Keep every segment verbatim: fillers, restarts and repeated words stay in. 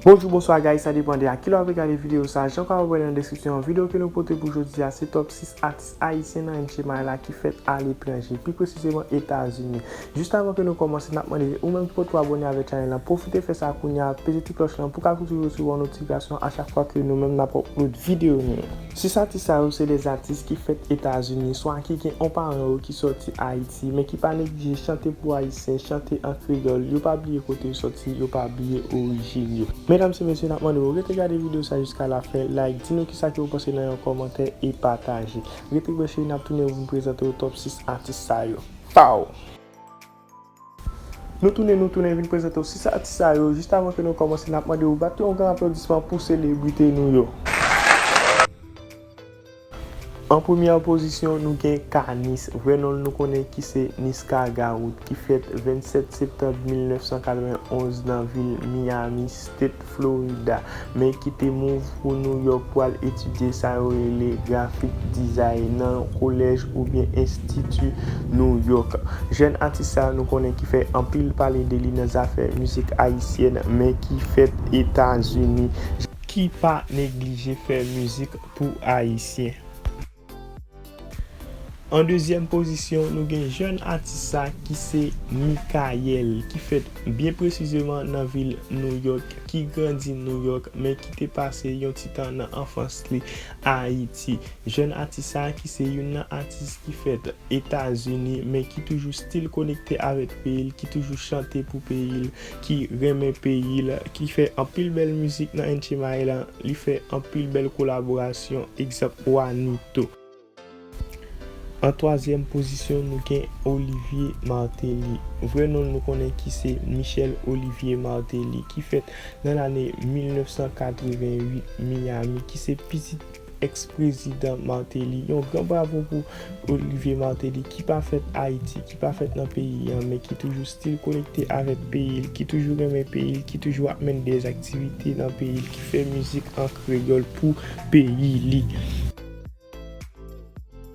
Bonjou, bonswa guys, sa depann de a ki lè w ap gade videyo sa. Jan w kapab wè nan deskripsyon an, videyo ke nou pote pou jodi a se top sis atis ayisyen nan N H M I la ki fèt aletranje, pi presizeman Etazini. Jis avan ke nou kòmanse, n ap mande ou menm ki potko abòne avèk chanèl lan, pwofite fè sa kounye a, peze ti klòch lan pou w ka toujou resevwa notifikasyon a chak fwa ke nou menm n ap upload videyo nou yo. Sis atis sa yo se de atis ki fèt Etazini, swa ki gen yon paran yo ki sòti Ayiti, men ki pa neglije chante pou Ayisyen, chante an kreyòl, yo pa bliye kote yo sòti, yo pa bliye orijin yo. Medam e mesye, n ap mande w rete gade videyo sa jiska lafen, like, di nou kisa ke w panse nan yon kòmantè e pataje. Rete branche, n ap tounen vin prezante w top sis atis sa yo. Pow! Nou tounen, nou tounen vin prezante w sis atis sa yo. Jis avan ke nou kòmanse, n ap mande w bat yon gran aplodisman pou selebrite nou yo. An premyè pozisyon, nou gen Kanis, vrè non l nou konnen ki se Niska Garout, ki fèt vennsèt septanm mil nèf san katrevenn onz nan vil Miami, State Florida, men kite move pou New York pou al etidye sa yo rele graphic design nan kolèj oubyen enstiti New York. Jèn atis sa nou konnen ki fè anpil pale de li nan zafè mizik ayisyèn, men ki fèt Etazini, ki pa neglije fè mizik pou Ayisyen. An dezyèm pozisyon, nou gen jèn atis sa ki se Michael, ki fèt byen presizeman nan vil New York, ki grandi New York, men ki te pase yon ti tan nan anfans li Ayiti. Jèn atis sa ki se youn nan atis ki fèt Etazini, men ki toujou still konekte avèk peyi l, ki toujou chante pou peyi l, ki renmen peyi l, ki fè anpil bèl mizik nan N H M I la, li fè anpil bèl kolaborasyon, egzanp Wanito. An twazyèm pozisyon, nou gen Olivier Martelly. Vrè non l nou konnen ki se Michel Olivier Martelly, ki fèt nan lane mil nèf san katrevenn uit Miami, ki se pitit èks prezidan Martelly. Yon gran bravo pou Olivier Martelly, ki pa fèt Ayiti, ki pa fèt nan peyi an, men ki toujou still konekte avèk peyi l, ki toujou renmen peyi l, ki toujou ap mennen de aktivite nan peyi l, ki fè mizik an kreyòl pou peyi li.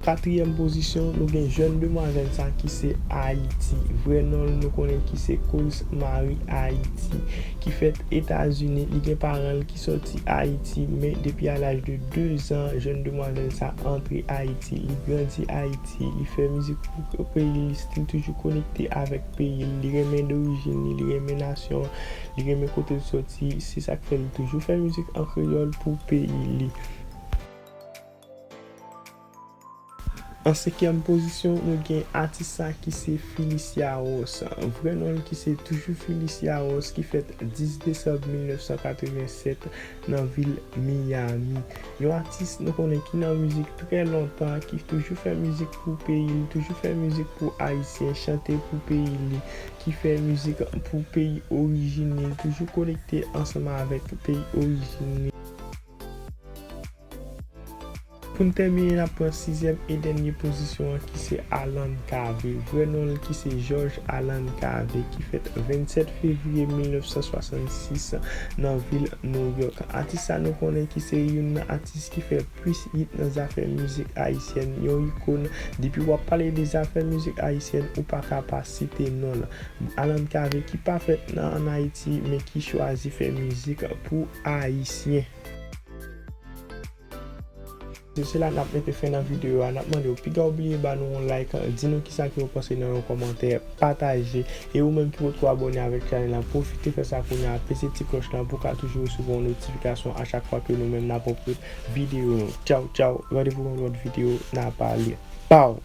Katriyèm pozisyon, nou gen jèn demwazèl sa ki se Ayiti. Vrè non l nou konnen ki se Coles Marie Ayiti, ki fèt Etazini. Li gen paran l ki sòti Ayiti, men depi a laj de de zan, jèn demwazèl sa antre Ayiti. Li grandi Ayiti, li fè mizik pou peyi li, li still toujou konekte avèk peyi li. Li renmen dorijin li, li renmen nasyon, li renmen kote l sòti. Se sa k fè li toujou fè mizik an kreyòl pou peyi li. An senkyèm pozisyon, nou gen atis sa ki se Felicia Ross. Vrè non l ki se toujou Felicia Ross, ki fèt dis desanm mil nèf san katrevennsèt nan vil Miami. Yon atis nou konnen ki nan mizik trè lontan, ki toujou fè mizik pou peyi l, toujou fè mizik pou Ayisyen, chante pou peyi li, ki fè mizik pou peyi orijin li, toujou konekte ansanm avèk peyi orijin li. Pou n tèmine, n ap pran sizyèm e dènye pozisyon an ki se Alan Cavé. Vrè non l ki se Georges Alan Cavé, ki fèt vennsèt fevriye mil nèf san swasannsis nan vil New York. Atis sa nou konnen ki se youn nan atis ki fè plis hit nan zafè mizik ayisyèn, yon ikòn. Depi w ap pale de zafè mizik ayisyèn, ou pa ka pa site non l. Alan Cavé ki pa fèt nan, ann Ayiti, men ki chwazi fè mizik pou Ayisyen. Se la n ap mete fen nan videyo a. N ap mande w piga w bliye ba nou yon like, di nou kisa ke w panse nan yon kòmantè, pataje. E ou menm ki potko abòne avèk chanèl la, pwofite fè sa kounye a, peze ti klòch lan pou w ka toujou resevwa yon notifikasyon a chak fwa ke nou menm n ap upload videyo nou. Tchaw, tchaw, randevou nan yon lòt videyo, n a pale. Pow!